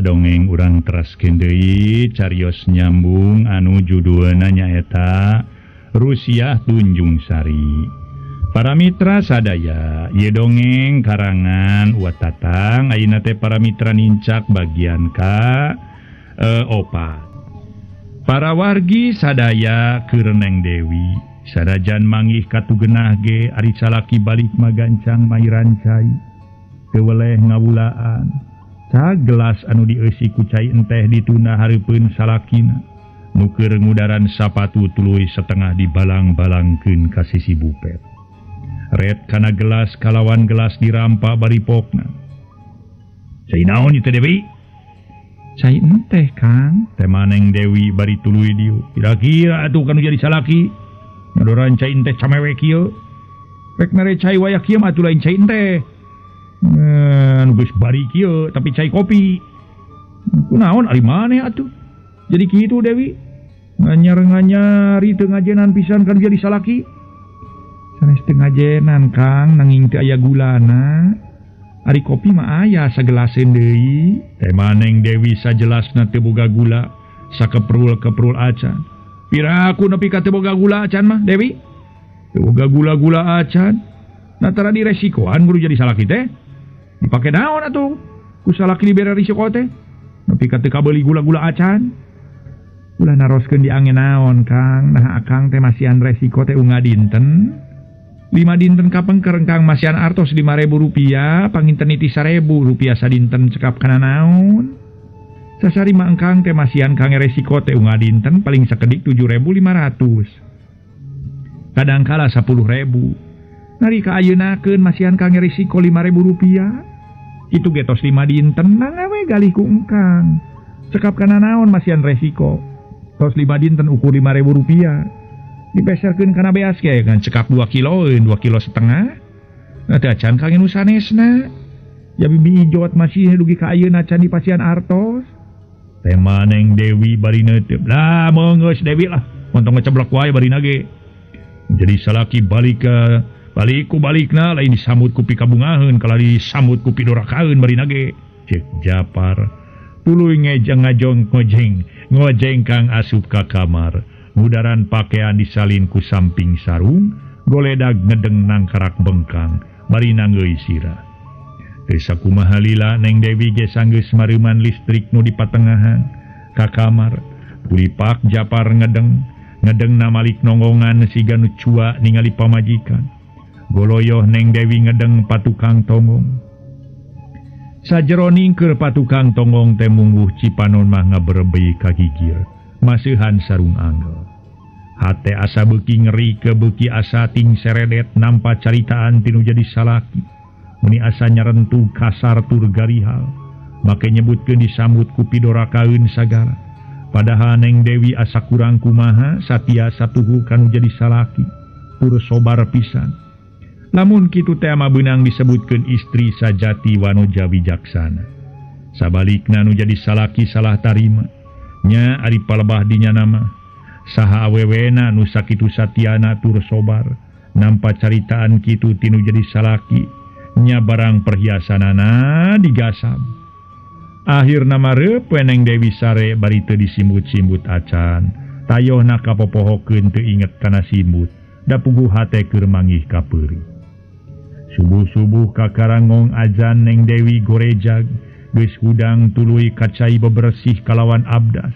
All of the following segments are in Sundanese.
Mitra dongeng urang teraskeun deui carios nyambung anu judulna nyaeta Rusiah Tunjung Sari. Para mitra sadaya, ieu dongeng karangan Wa Tatang ayeuna teh para mitra nincak bagian ka opat. Para wargi sadaya keur Neng Dewi, sanajan manggih katugenah ge ari salaki balik magancang mairan cai. Teu weleh ngawulaan. Gelas anu dieusi ku cai enteh dituna hareupeun salakina. Nu keur ngudaran sapatu tuluy setengah dibalang-balangkeun ka sisi bupet. Ret kana gelas kalawan gelas dirampa bari pokna. Cai naon ieu teh Dewi? Cai enteh Kang. Teh Neng Dewi bari tuluy dieu. Kira-kira atuh kanu jadi salaki. Ngadoran cai enteh camewe kieu. Rek mere cai wayah kieu mah atuh lain cai enteh. Nu geus bari kieu tapi cai kopi. Kunaon ari maneh atuh? Jadi kitu Dewi. Nganyar-nganyari teu ngajenan pisan kan jadi salaki. Sanes teu ngajenan Kang, nanging teu aya gulana. Ari kopi mah aya sagelaseun deui. Teh Neng Dewi sajelasna teu boga gula, sakeprul-keprul acan. Piraku nepi ka teu boga gula acan mah Dewi? Teu boga gula-gula acan. Nah tara diresikoan kudu jadi salaki teh. Dipake naon atuh? Ku salaki dibere risiko teh. Nepi ka teu kabeuli gula-gula acan. Ulah naroskeun diange naon Kang. Nah akang teh masihan resiko teh unga dinten. 5 dinten kapengker Kang masihan artos 5.000 rupiah, panginten niti 1.000 rupiah sadinten cekap kana naon. Sasari mah engkang teh masihan kang resiko teh unga dinten paling sakedik 7.500. Kadangkala 10.000. Nalika ayeunakeun masihan kang resiko 5.000 rupiah. Itu getos 5 dinten mangga we galih ku engkang. Cekap kana naon masihan resiko. Tos 5 dinten ukur 5.000 rupiah. Dipeserkeun kana beas ge kan cekap 2 kiloeun, 2,5 kilo. Nah teh acan kang nu sanesna. Ya bibi ijot masih dugi ka ayeuna can dipasihan artos. Teh Neng Dewi bari neuteub. Lah meunggeus Dewi lah. Montong ngeceblok wae barina ge. Jadi salaki balik ka balik ku balikna lain disambut ku pikabungaheun kalah disambut ku pidorakaeun barina ge. Cek Japar tuluy ngejeng ngajong ngojeng ngojeng kang asup ka kamar. Ngudaran pakaian disalin ku samping sarung, goledag ngedeng nangkarak bengkang bari nanggeui sirah. Teu sakumaha lila Neng Dewi ge sanggeus mareuman listrik nu di patengahan ka kamar. Kulipak Japar ngedeng ngedeng namalik nonggongan siga nu cua ningali pamajikan. Goloyoh Neng Dewi ngedeng patukang tonggong. Sajeroning keur patukang tonggong teh mungguh cipanon mah ngaberebei ka gigir, maseuhan sarung anggel. Hate asa beuki ngeri ke beuki asa ting seredet nampa caritaan tinu jadi salaki. Meni asa nyarentu kasar tur garihal. Make nyebutkeun disambut ku pidorakaeun sagala. Padahal Neng Dewi asa kurang kumaha satia satuhu kanu jadi salaki. Tur sobar pisan. Lamun kitu teh mah beunang disebutkeun istri sajati wanoja wijaksana. Sabalikna nu jadi salaki salah tarima. Nya ari palebah dinya nama. Saha awewena nu sakitu satiana tur sobar. Nampa caritaan kitu tinu jadi salaki. Nya barang perhiasanana digasab. Akhirna mareup we Neng Dewi sare bari teu disimbut-simbut acan. Tayohna kapopohokeun teu inget kana simbut. Da puguh hate keur manggih ka peuri. Subuh-subuh kakarangong azan Neng Dewi gorejag, geus hudang tuluy ka cai bebersih kalawan abdas.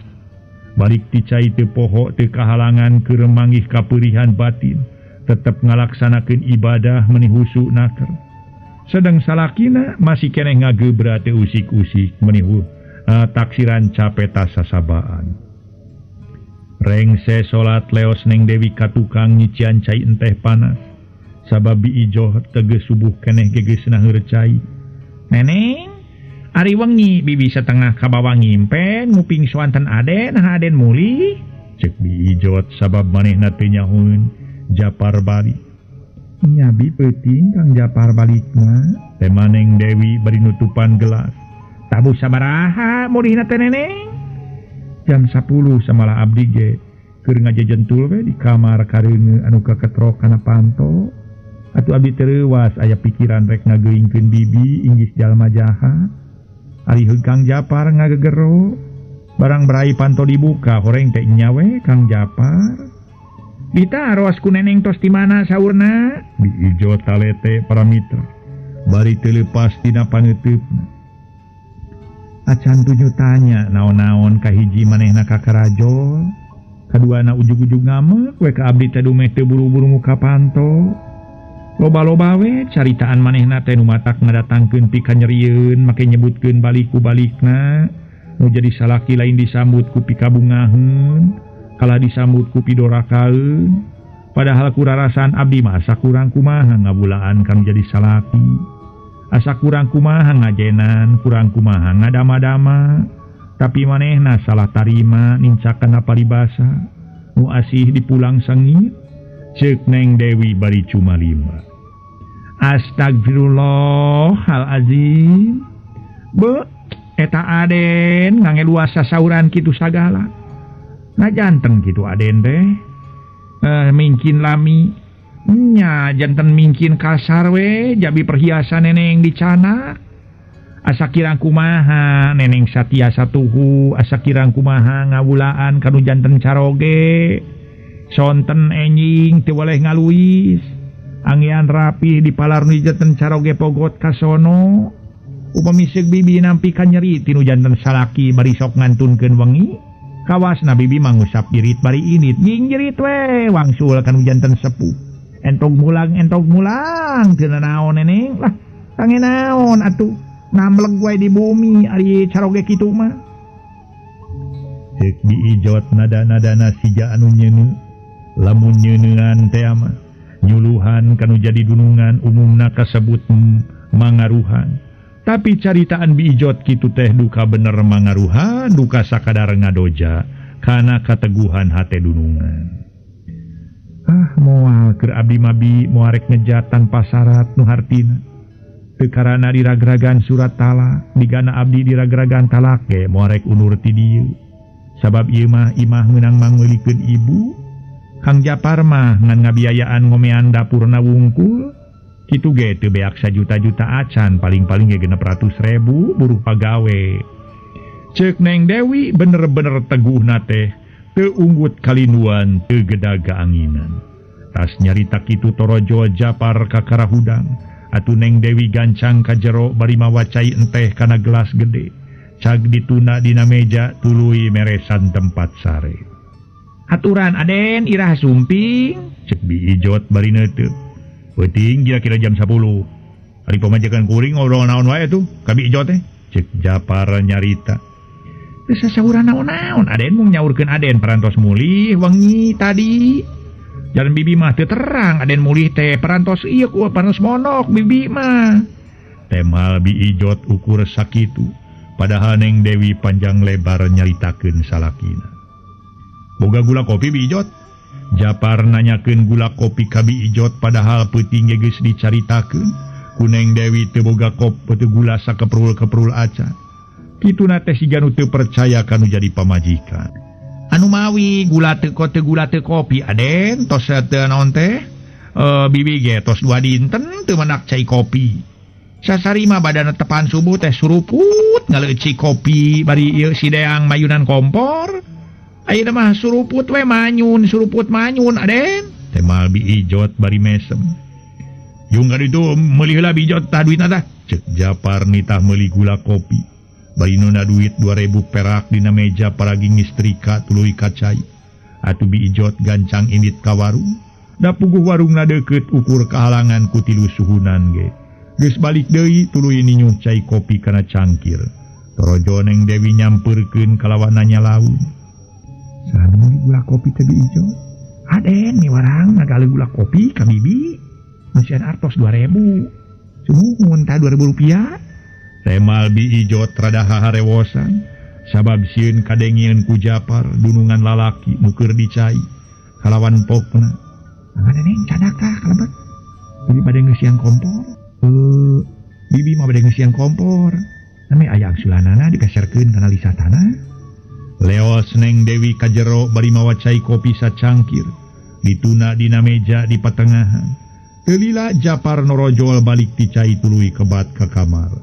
Balik ti cai teu poho teu kahalangan keur manggih kapeurihan batin, tetep ngalaksanakeun ibadah meni husu naker. Sedang salakina masih keneh ngagebra teu usik-usik meni taksiran cape tasasabaan. Rengse salat leos Neng Dewi ka tukang nyician cai enteh panas. Sabab biijoh teges subuh keneh gegeus naheur cai. Neneng, ari wengi bibi setengah kabawa ngimpen nguping suanten aden, nah aden mulih. Cek biijot sabab manehna teu nyahoeun Japar balik. Nya bi peuting Kang Japar balikna. Teh Neng Dewi bari nutupan gelas. Tabuh sabaraha mulihna teh neneng? Jam 10 samalah abdi ge keur ngajejentul we di kamar kareuneu anu kaketrok kana panto. Atuh abdi teu reuwas aya pikiran rek ngageuingkeun bibi inggis jalma jahat. Ari Kang Japar ngagegero barang berai panto dibuka horeng teh nya we Kang Japar. Ditaros ku neneng tos di mana saurna? Biijot talete para mitra. Bari teu leupas tina paneuteupna. Acan tunyu tanya naon-naon kahiji manehna ka karajol. Kaduana ujug-ujug ngamek we ka abdi teh dumeh teu buru-buru muka panto. Loba-loba we caritaan manehna teh nu matak ngadatangkeun pikanyerieun make nyebutkeun balik ku balikna. Nu jadi salaki lain disambut ku pikabungaheun, kalah disambut ku pidorakaeun. Padahal kurarasan abdi mah asa kurang kumaha ngabulaan kanu jadi salaki. Asa kurang kumaha ngajenan, kurang kumaha ngadama-dama. Tapi manehna salah tarima nincakana paribasa. Nu asih dipulang sengit. Ceuk Neng Dewi bari cumalimba. Astagfirullahalazim. Be, eta Aden ngange luas sasauran kitu sagala. Nah janten kitu Aden teh. Mingkin lami. Nya janten mingkin kasar we jabi perhiasan neneng dicana. Asa kirang kumaha neneng satia satuhu, asa kirang kumaha ngawulaan kanu janten caroge. Sonten enjing teu waleh ngaluis. Angian rapih dipalar nu janten caroge pogot kasono. Upami seuk bibi nampi kanyeri tinu janten salaki bari sok ngantunkeun wengi. Kawasna bibi mangusap irit bari init nying jerit we wangsul kanu janten sepuh. Entog mulang teu naon neneng lah tange naon atuh namleg we di bumi ari caroge kitu mah. Ceuk Biijot nada-nadana sija anu nyeuneu. Lamun nyeuneuan teh mah nyuluhan kanu jadi dunungan umumna kasebut mangaruhan. Tapi caritaan Biijot kitu teh duka bener mangaruhan, duka sakadar ngadoja kana kateguhan hate dunungan. Ah moal keur abdi mabi moarek ngejat tanpa syarat nu hartina. Teu karana diragragan surat talak, digana abdi diragragan talak ge moarek unur ti dieu. Sabab ieu mah imah meunang mangmeulikeun ibu. Kang Japar mah ngan ngabiayaan ngomean dapurna wungkul. Kitu ge teu beak sajuta-juta acan, paling-paling ge 600.000 buruh pagawe. Ceuk Neng Dewi bener-bener teguhna teh, teu unggut kalinuan, teu gedaga anginan. Tas nyarita kitu torojol Japar ka karahudang, atuh Neng Dewi gancang ka jero bari mawa cai enteh kana gelas gede. Cag dituna dina meja tuluy meresan tempat sare. Aturan Aden irah sumping, ceuk Biijot bari neuteuk. Peuting kira-kira jam 10. Ari pamajikan kuring ngobrol naon wae tuh ka Biijot teh, ceuk Japar nyarita. Teu sasauran naon-naon, Aden mung nyaurkeun Aden parantos mulih wengi tadi. Jalan bibi mah teu terang Aden mulih teh parantos ieu ku parantos monok bibi mah. Temal Biijot ukur sakitu, padahal Neng Dewi panjang lebar nyaritakeun salakina. Boga gula kopi Biijot? Japar nanyakeun gula kopi ka Biijot padahal peuting ge geus dicaritakeun. Ku Neng Dewi teu boga kopi teu gula sakeprul-keprul acan. Kituna teh siga nu teu percaya kanu jadi pamajikan. Anu mawi gula teu teu gula teu kopi Aden tos teu naon teh? Bibi ge tos 2 dinten teu menak cai kopi. Sasari mah badana tepan subuh teh suruput ngaleuci kopi bari ieu si deang mayunan kompor. Ayeuna mah suruput we manyun, suruput manyun Aden. Temal Biijot bari mesem. Yung ka ditu meuli heula Biijot tah duitna tah. Ceuk Japar nitah meuli gula kopi. Bari nuna duit 2000 perak dina meja paragi ngistrika tuluy ka cai. Atuh Biijot gancang indit ka warung. Da puguh warungna deukeut ukur kahalangan ku tilu suhunan ge. Geus balik deui tuluy ninyuh cai kopi kana cangkir. Torojo Neng Dewi nyampeurkeun kalawan nanya laun. Saha nu meuli gula kopi teh Biijot? Aden miwarang ngagaleuh gula kopi ka bibi. Masihan artos 2000. Sumuhun tah 2000 rupiah. Temal Biijot rada haharewosan. Sabab sieun kadengieun ku Japar dunungan lalaki nu keur dicai kalawan pokna. Mangga neneng cadak tah kalebet. Bibi bade ngeusian kompor. Bibi mah bade ngeusian kompor. Nami aya angsulanana dipeserkeun kana lisa tanah. Leos Neng Dewi kajero bari mawa cai kopi sacangkir. Dituna dina meja di patengahan. Teu lila Japar norojol balik ti cai tuluy kebat ka kamar.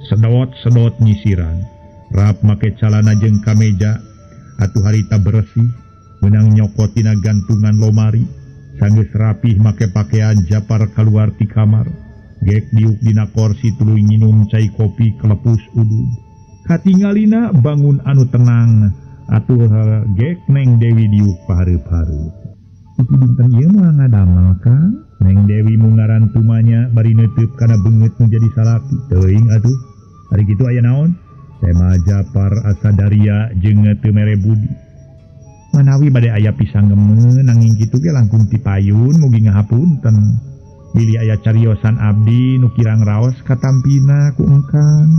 Sedot-sedot nyisiran. Rap make calana jeung kameja atuh harita bersih meunang nyokotina gantungan lomari. Sanggeus rapih make pakaian Japar kaluar ti kamar. Gek diuk dina korsi tuluy nginum cai kopi kelepus udud. Katingalina bangun anu tenang atuh gek Neng Dewi diuk pahareup-hareup. Itu dinten ieu mah ngadamel Kang. Neng Dewi mungaran tumanya bari neuteub kana beungeut nu jadi salaki. Teuing atuh. Ari kitu aya naon? Tema Japar asa daria jeung teu mere budi. Manawi bade aya pisang gemeun nanging kitu ge langkung ti payun mugi ngahapunten. Bilih aya cariosan abdi nu kirang raos katampina ku engkang.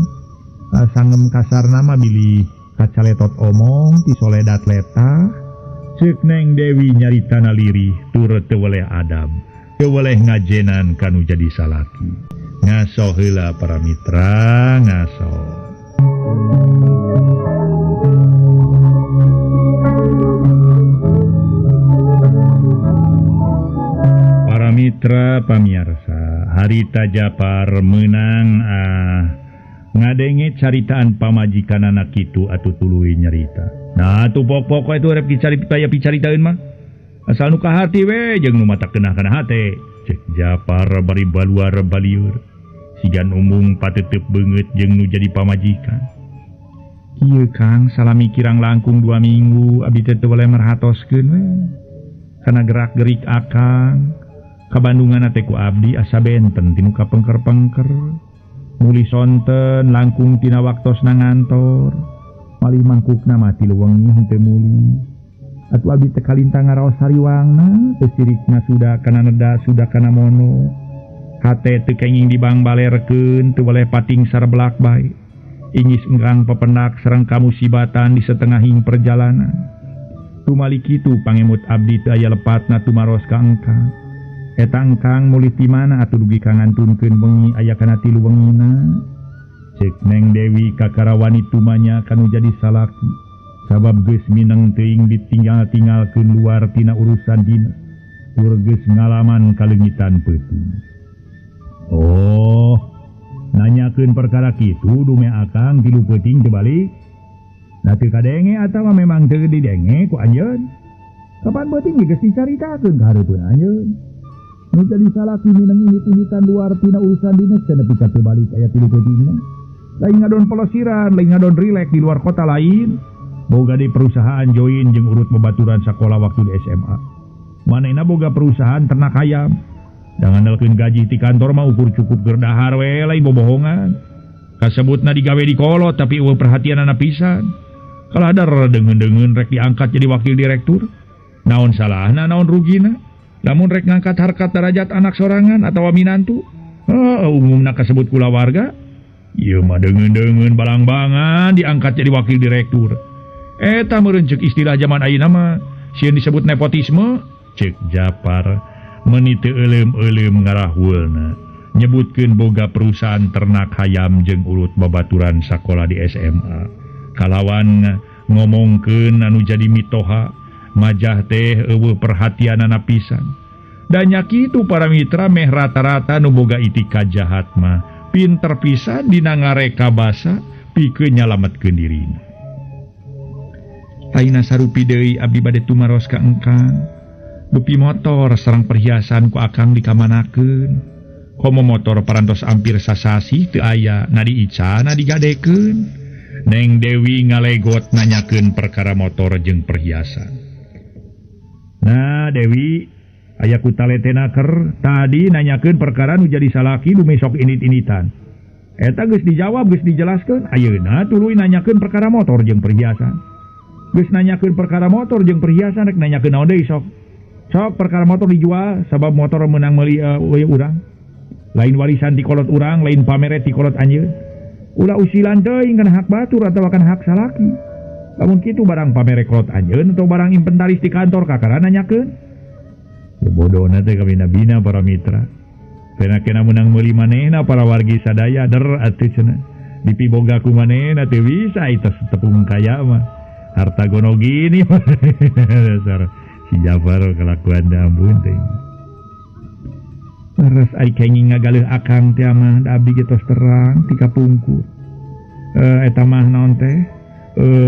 Sangem kasarna mah bilih kacaletot omong ti soledat letah. Ceuk Neng Dewi nyaritana lirih tur teu weleh adab, teu weleh ngajenan kanu jadi salaki. Ngaso heula para mitra, ngaso. Para mitra pamiarsa, harita Japar meunang ngadenge caritaan pamajikanana kitu atuh tuluy nyarita. Nah atuh pok-pok itu rek dicari aya picaritaeun mah. Asal nu kahati we jeung nu mata keunah kana hate. Cek Japar bari baluar balieur. Sigan umung patetep beungeut jeung nu jadi pamajikan. Kieu Kang salami kirang langkung 2 minggu abdi teh teu weleh merhatoskeun we. Kana gerak-gerik akang ka Bandunganna teh ku abdi asa benten tinu ka pengker-pengker. Muli sonten langkung tina waktosna ngantor. Malih mangkukna mah tilu wengi henteu muli. Atuh abdi teh kalintang ngaraos hariwangna, teu cirikna sudah kana neda sudah kana mono. Hate teu kenging dibangbalerkeun, teu weleh pating sarbelak bae. Ingis engkang pepenak sareng kamusibatan di setengahing perjalanan. Tumali kitu pangemut abdi teu aya lepatna tumaros ka engkang. Eta engkang mulih ti mana atuh dugi ka ngantunkeun wengi aya kana tilu wengina. Cek Neng Dewi kakarawani tumanya kanu jadi salaki. Sabab geus mineng teuing ditinggal-tinggalkeun luar tina urusan dinas. Tur geus ngalaman kaleungitan peuting. Oh, nanyakeun perkara kitu dume akang tilu peuting teu balik. Nah teu kadenge atawa memang teu didenge ku anjeun. Kapan peuting geus dicaritakeun ka hareupeun anjeun. Nu jadi salaki mineng ingit-ingitan luar tina urusan dinas teu nepi ka teu balik aya tilu peutingna. Lain ngadon pelesiran, lain ngadon rileks di luar kota lain. Boga di perusahaan join jeung urut babaturan sakola waktu di SMA. Manehna boga perusahaan ternak ayam. Da ngandalkeun gaji ti kantor mah ukur cukup keur dahar we lain bobohongan. Kasebutna digawe di kolot tapi eueuh perhatianana pisan. Kaladar deungeun-deungeun rek diangkat jadi wakil direktur. Naon salahna, naon rugina? Lamun rek ngangkat harkat derajat anak sorangan atawa minantu, umumna kasebut kulawarga. Ieu mah deungeun-deungeun balangbangan diangkat jadi wakil direktur. Eta meureun ceuk istilah zaman ayeuna mah sieun disebut nepotisme. Ceuk Japar meuni teu euleum-euleum ngarahueulna nyebutkeun boga perusahaan ternak hayam jeung urut babaturan sakola di SMA. Kalawan ngomongkeun anu jadi mitoha majah teh eueuh perhatianana pisan. Da nya kitu para mitra meh rata-rata nu boga itikad jahat mah pinter pisan dina ngareka basa pikeun nyalametkeun dirina. Taina sarupi deui abdi bade tumaros ka engkang. Dupi motor sareng perhiasan ku akang dikamanakeun. Komo motor parantos ampir sasasih teu aya na diica na digadekeun. Neng Dewi ngalegot nanyakeun perkara motor jeung perhiasan. Nah Dewi aya ku taletenaker tadi nanyakeun perkara nu jadi salaki dume sok init-initan. Eta geus dijawab geus dijelaskeun, ayeuna tuluy nanyakeun perkara motor jeung perhiasan. Geus nanyakeun perkara motor jeung perhiasan rek nanyakeun naon deui sok. Sok perkara motor dijual sabab motor meunang meuli urang. Lain warisan ti kolot urang, lain pamere ti kolot anjeun. Ulah usilan teuing kana hak batur atawa kana hak salaki. Lamun kitu barang pamere kolot anjeun atau barang inventaris di kantor kakara nanyakeun. Ya bodona teh kabina-bina para mitra. Pena-kena menang meuli manehna para wargi sadaya der atuh cenah. Dipiboga ku manehna teu bisa itu tepung kaya mah. Harta gono gini dasar si Jafar kelakuan da ampun teh. Leres ai kenging ngagaleuh akang teh mah da abdi ge tos terang ti kapungkur. Eta mah naon teh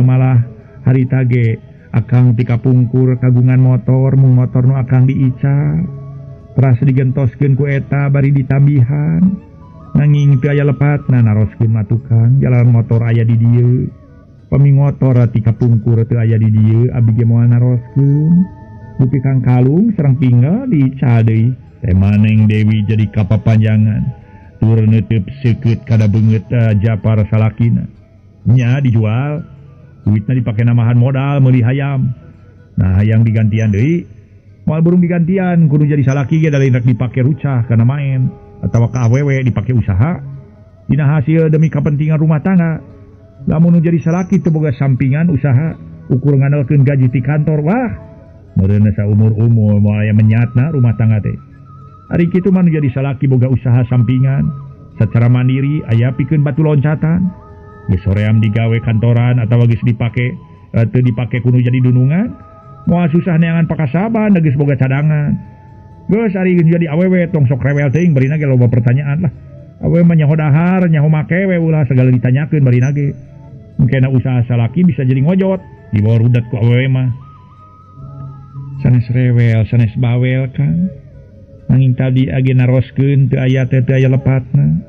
malah harita ge akang ti kapungkur kagungan motor mung motor nu akang diical teras digentoskeun ku eta bari ditambihan nanging teu aya lepatna naroskeun mah tukang jalan motor aya di dieu pami motor ti kapungkur teu aya di dieu abdi ge moal naroskeun bukti Kang Kalung sareng pinggal diical deui teh Neng Dewi jadi kapapanjangan tur neuteub seukeut kada beungeut Japar salakina nya dijual duitna dipake namahan modal meuli hayam nah hayang digantian deui moal burung digantian kudu jadi salaki ge da lain rek dipake rucah kana main atawa ka awewe dipake usaha dina hasil demi kepentingan rumah tangga lamun nu jadi salaki teu boga sampingan usaha ukur ngandalkeun gaji ti kantor wah meureun saumur-umur moal aya menyatna rumah tangga teh. Ari kitu mah nu jadi salaki boga usaha sampingan secara mandiri aya pikeun batu loncatan geus soream digawe kantoran atawa geus dipake teu dipake kudu jadi dunungan moal susah neangan pakasaban geus boga cadangan geus ari geus jadi awewe tong sok rewel teuing barina ge loba pertanyaan lah awewe mah nyaho dahar nyaho make we ulah segala ditanyakeun barina ge mungkin usaha salaki bisa jadi ngojot dibawa rudet ku awewe mah sanes rewel sanes bawel kan nanging tadi age naroskeun teu aya teh teu aya lepatna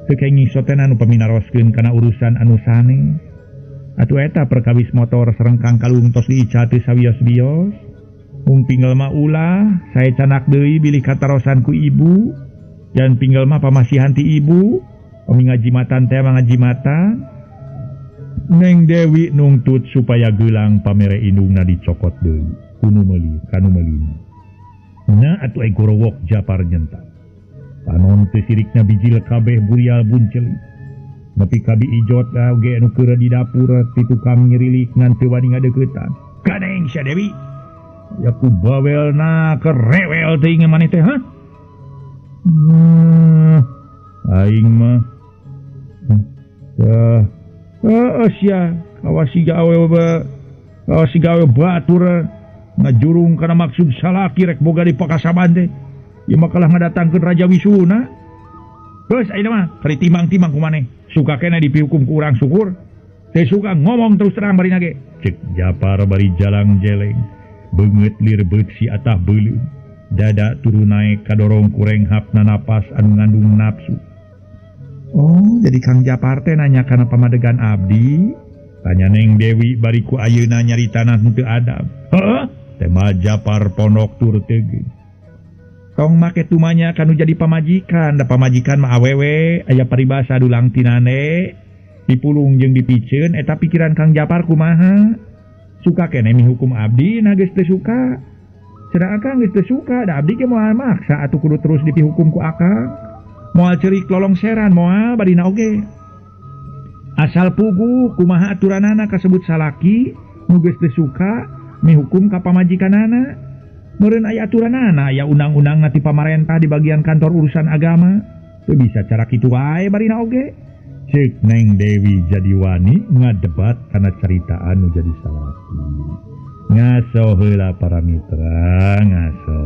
teu kenging sotenan upami naroskeun kana urusan anu sanes atuh eta perkawis motor sareng Kang Kalung tos diical teu sawios-wios mung pinggal mah ulah sae canak deui bilih katarosan ku ibu dan pinggal mah pamasihan ti ibu pami ngajimatan teh mah ngajimatan Neng Dewi nungtut supaya geulang pamere indungna dicokot deui kunu meuli kanu meulina. Nah atuh ai gorowok Japar nyentak. Panon teu sirikna bijil kabeh burial bunceli. Nepi ka Bi Ijot oge anu keur di dapur ti tukang nyirilik ngan teu wani ngadeuketan. Ganeng sia Dewi. Ya ku bawelna kerewel teuing maneh teh ha? Aing mah. Heeh sia kawas siga awewe kawas siga awewe batur ngajurung kana maksud salaki rek boga di pakasaban teh ieu mah kalah ngadatangkeun Raja Wisuna geus ayeuna mah kari timang-timang ku maneh suka keneh dipihukum ku urang syukur teh suka ngomong terus terang barina ge cek Japar bari jalang jeleng beungeut lir beut si atah beuleum dada turu naek kadorong ku renghapna napas anu ngandung nafsu. Oh jadi Kang Japar teh nanya kana pamadegan abdi tanya Neng Dewi bari ku ayeuna nyaritana henteu adab. Heeh tema Japar pondok tur teugeung. Tong make tumanya kanu jadi pamajikan, da pamajikan mah awewe aya paribasa dulang tinane, dipulung jeung dipiceun eta pikiran Kang Japar kumaha? Suka keneh mihukum abdi nah geus teu suka. Cenah akang geus teu suka da abdi ge moal maksa atuh kudu terus dipihukum ku akang. Moal ceurik lolongseran moal barina oge. Asal puguh kumaha aturanana kasebut salaki nu geus teu suka mihukum ka pamajikanana. Meureun aya aturanana aya undang-undangna ti pamarentah di bagian kantor urusan agama teu bisa cara kitu wae barina oge. Ceuk Neng Dewi jadi wani ngadebat kana carita anu jadi salaki. Ngaso heula para mitra ngaso.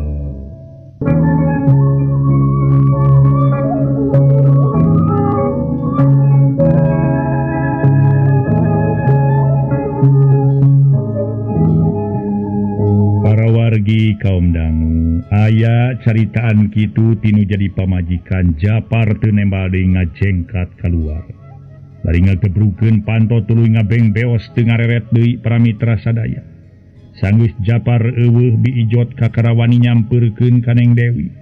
Para wargi kaum dangu aya caritaan kitu tinu jadi pamajikan Japar teu nembal deui ngajengkat kaluar bari ngagebrukeun panto tuluy ngabeng beos teu ngareret deui para mitra sadaya. Sanggeus Japar eueuh Bi Ijot kakarawani nyampeurkeun ka Neng Dewi.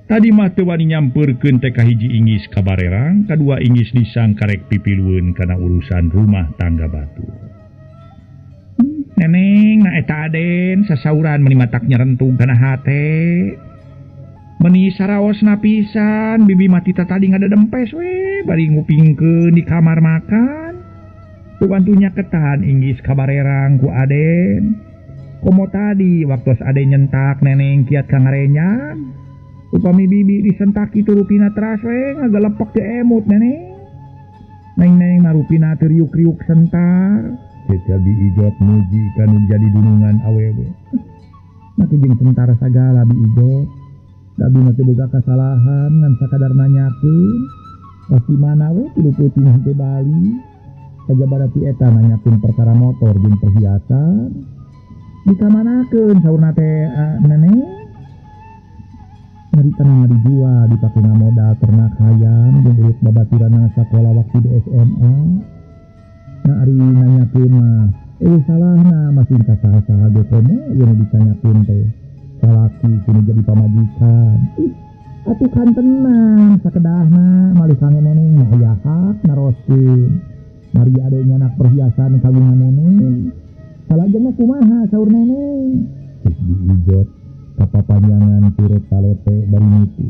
Tadi mah teu wani nyampeurkeun teh kahiji inggis kabarerang, kadua inggis disangkarek pipilueun kana urusan rumah tangga batur. Neneng na eta Aden sasauran meni matak nyerentung kana hate. Meni saraosna pisan bibi mah tita tadi ngadedempes we bari ngupingkeun di kamar makan. Tuantunya ketahan inggis kabarerang ku Aden. Komo tadi waktu Aden nyentak neneng kiat ka ngarenyan. Upami bibi disentak itu rupina teras we ngagalepek teu emut neneng. Neng-neng mah rupina teu riuk-riuk sentar. Cek Bi Ijot muji kanu jadi dunungan awewe. Make jeung sentara sagala Bi Ijot. Da abi mah teu boga kasalahan ngan sakadar nanyakeun. Pasti mana we tilu peuting henteu bali. Kajaba ti eta nanyakeun perkara motor jeung perhiasan. Dikamanakeun saurna teh neneng? Nyarita nama dijual dipake ngamodal ternak hayam jeung urut babaturanna sakola waktu di SMA. Nah ari nanyakeun mah salahna masih ka saha-saha ge komo ieu nu ditanyakeun teh. Salaki kudu jadi pamajikan. Ih, atuh kan tenang sakedahna malih kange neneng mah aya hak naroskeun. Mari adenya anak perhiasan kagungan neneng. Salajengna kumaha saur neneng? Cek diijot kapapanjangan turut talete bari nitu.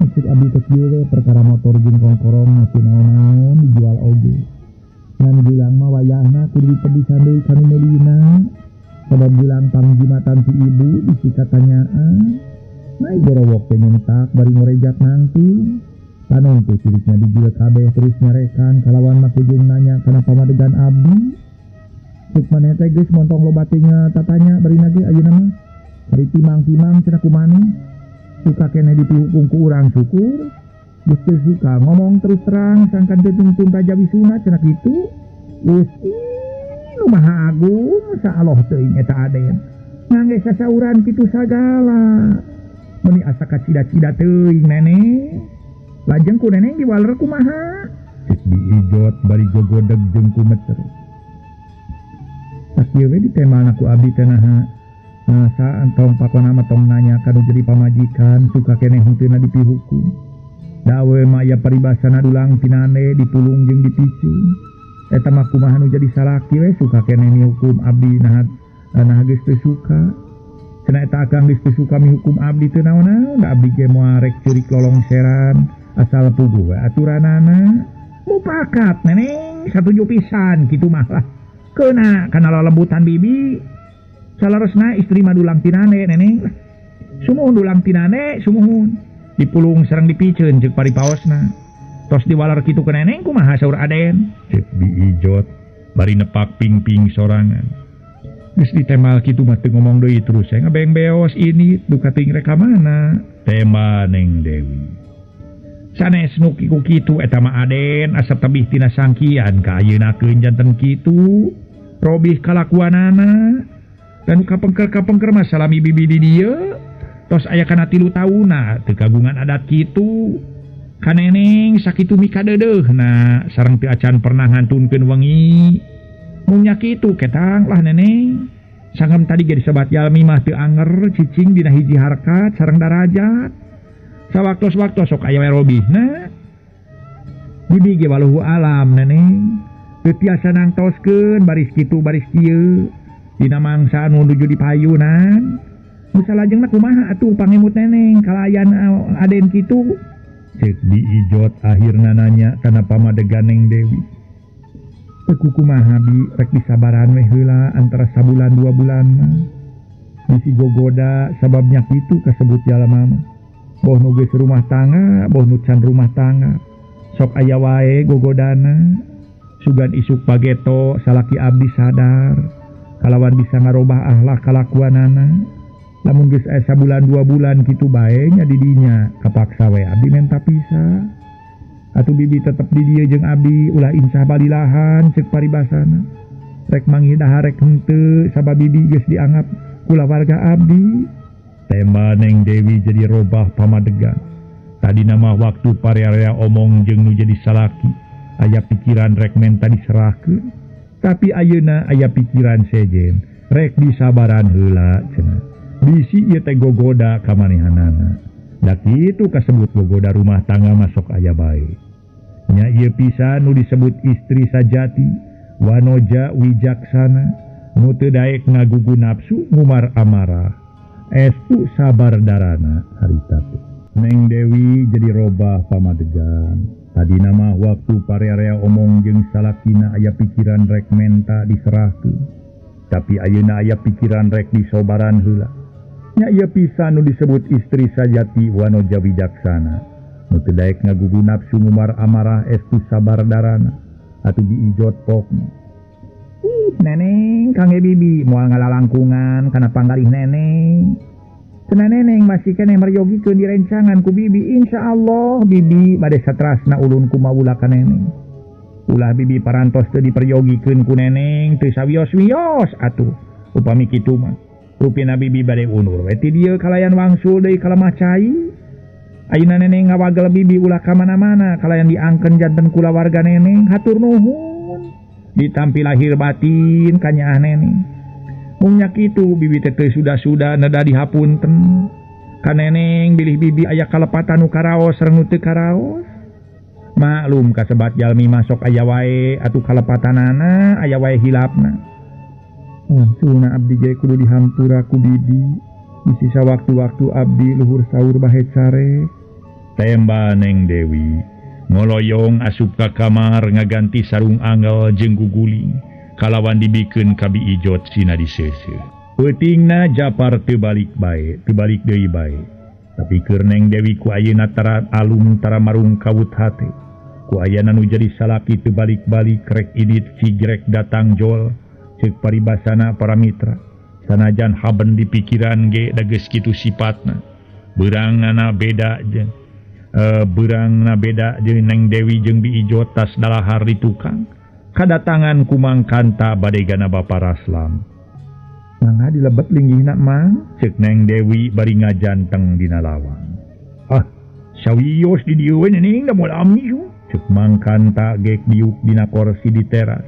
Cek abdi teh kieu we perkara motor jeung kongkorong masih naon-naon dijual oge. Ngan gilang mah wayahna kudu dipebisan deui kanu meulina. Sabab gilang pangjimatan si ibu bisi katanyaan. Naik gorowok teh nyentak bari ngorejak nangtung. Panon teh cirikna dijual kabeh terus nyarekan kalawan make jeung nanya kana pamadegan abdi. Cek maneh teh geus montong loba tinggal tatanya bari nage ayeuna mah. Bari timang-timang cenah kumaneh. Suka keneh dipihukum ku urang syukur. Geus teu suka ngomong terus terang sangkan teu tungtun ka jawisuna cenah kitu. Gusti nu Maha Agung saallah teuing eta aden. Ngangge sasauran kitu sagala. Meuni asa kacida-cida teuing neneng. Lajeng ku neneng diwaler kumaha? Cek diijot bari gogodeg jeung kumeter. Sakieu we ditemana ku abdi teh naha. Masa entong pakona mah tong nanya ka nu jadi pamajikan suka keneh hunteuna dipihukum. Dawe mah aya paribasana dulang tinane dipulung jeung dipicing. Eta mah kumaha nu jadi salaki we suka keneh mihukum abdi naha naha geus teu suka. Cenah eta akang geus teu suka mihukum abdi teu naon-naon da abdi ge moal rek ceurik lolongseran asal puguh we aturanana. Mupakat neneng satuju pisan kitu mah lah. Keuna kana lalembutan bibi. Saleresna istri mah dulang tinane neneng. Sumuhun dulang tinane sumuhun. Dipulung sareng dipiceun jeung paripaosna. Tos diwalar kitu ke neneng kumaha saur aden? Cek diijot bari nepak ping-ping sorangan. Geus ditemal kitu mah teu ngomong deui terus saya ngabeng beos ini duka teuing rek ka mana? Tema Neng Dewi. Sanes nu ku kitu eta mah aden asa tebih tina sangkian ka ayeuna-keun janten kitu. Robih kalakuanana. Dan kapengker-kapengker mah salami bibi di dieu. Tos aya kana 3 taunna teu kagungan adat kitu. Ka neneng sakitu mikadeudeuhna sareng teu acan pernah ngantunkeun wengi. Mung nya kitu ketang lah neneng. Sanggem tadi ge disebat jalmi mah teu anger cicing dina hiji harkat sareng darajat. Sawaktos-waktos sok aya we robihna. Bibi ge waluhu alam neneng. Teu tiasa nangtoskeun baris kitu baris kieu. Dina mangsa anu nuju di payunan. Nu salajengna kumaha atuh pangemut neneng kalayan aden kitu? Cek diijot akhirna nanya kana pamadegan Neng Dewi. Teu kumaha bi rek disabaran we heula antara sabulan 2 bulan mah. Bisi gogoda sababnya kitu kasebut jalma mah. Boh nu geus rumah tangga, boh nu can rumah tangga. Sok aya wae gogodana. Sugan isuk pageto salaki abdi sadar. Kalawan bisa ngarobah ahlak kalakuanana. Lamun geus aya sabulan 2 bulan kitu bae nya di dinya kapaksa we abdi menta pisah. Atuh bibi tetep di dieu jeung abdi ulah insah balilahan ceuk paribasana. Rek manggih dahar rek henteu sabab bibi geus dianggap kulawarga abdi. Tema Neng Dewi jadi robah pamadegan. Tadi nama waktu parea-rea omong jeung nu jadi salaki aya pikiran rek menta diserahkeun. Tapi ayeuna aya pikiran sejen rek disabaran heula cenah. Bisi ieu teh gogoda ka manehanana. Da kitu kasebut gogoda rumah tangga masuk aya bae. Nya ieu pisan nu disebut istri sajati, wanoja wijaksana, nu teu daek ngagugu nafsu ngumar amarah. Estu sabar darana harita teh. Neng Dewi jadi robah pamadegan. Tadi nama waktu parea-rea omong jeung salakina aya pikiran rek menta diserahkeun. Tapi ayeuna aya pikiran rek disobaran heula. Nya ieu pisan nu disebut istri sajati wanoja wijaksana. Nu teu daek ngagugu nafsu ngumar amarah estu sabar darana. Atuh diijot pokna. Neneng kangge bibi moal ngalalangkungan kana panggalih neneng. Cenah neneng masih keneh meryogikeun direncangan ku bibi. Insyaallah bibi bade satrasna ulun ku mawula ka neneng. Ulah bibi parantos teu diperyogikeun ku neneng teu sawios-wios atuh. Upami kitu mah rupina bibi bade unur we ti dieu kalayan wangsul deui ka lemah cai. Ayeuna neneng ngawagel bibi ulah ka mana-mana kalayan diangken janten kulawarga neneng hatur nuhun. Ditampi lahir batin ka nyaah neneng. Mung nya kitu bibi teh teu sudah-sudah neda dihapunten. Ka neneng bilih bibi aya kalepatan nu karaos sareng nu teu karaos. Maklum kasebat jalmi masok aya wae atuh kalepatanana aya wae hilapna. Wangsulna abdi ge kudu dihampura ku bibi. Bisi sawaktu-waktu abdi luhur saur bahe sare. Temba Neng Dewi ngoloyong asup ka kamar ngaganti sarung angel jeung guguling kalawan dibikeun ka Bi Ijot sina diseuseuh. Peutingna Japar teu balik bae, teu balik deui bae. Tapi keur Neng Dewi ku ayeuna tara alum tara marung kawut hate. Ku ayana nu jadi salaki teu balik-balik rek idit cigrek datang jol ceuk paribasana para mitra. Sanajan haben di pikiran ge da geus kitu sipatna. Beurangna beda jeung beurangna beda jeung Neng Dewi jeung Bi Ijot tas dalahar di tukang. Kadatangan ku Mang Kanta badegana Bapa Raslam. Mangga dilebet linggihna Mang, ceuk Neng Dewi bari ngajanteng dina lawang. Ah, sawios di dieu we neneng da moal ami ceuk Mang Kanta gek diuk dina korsi di teras.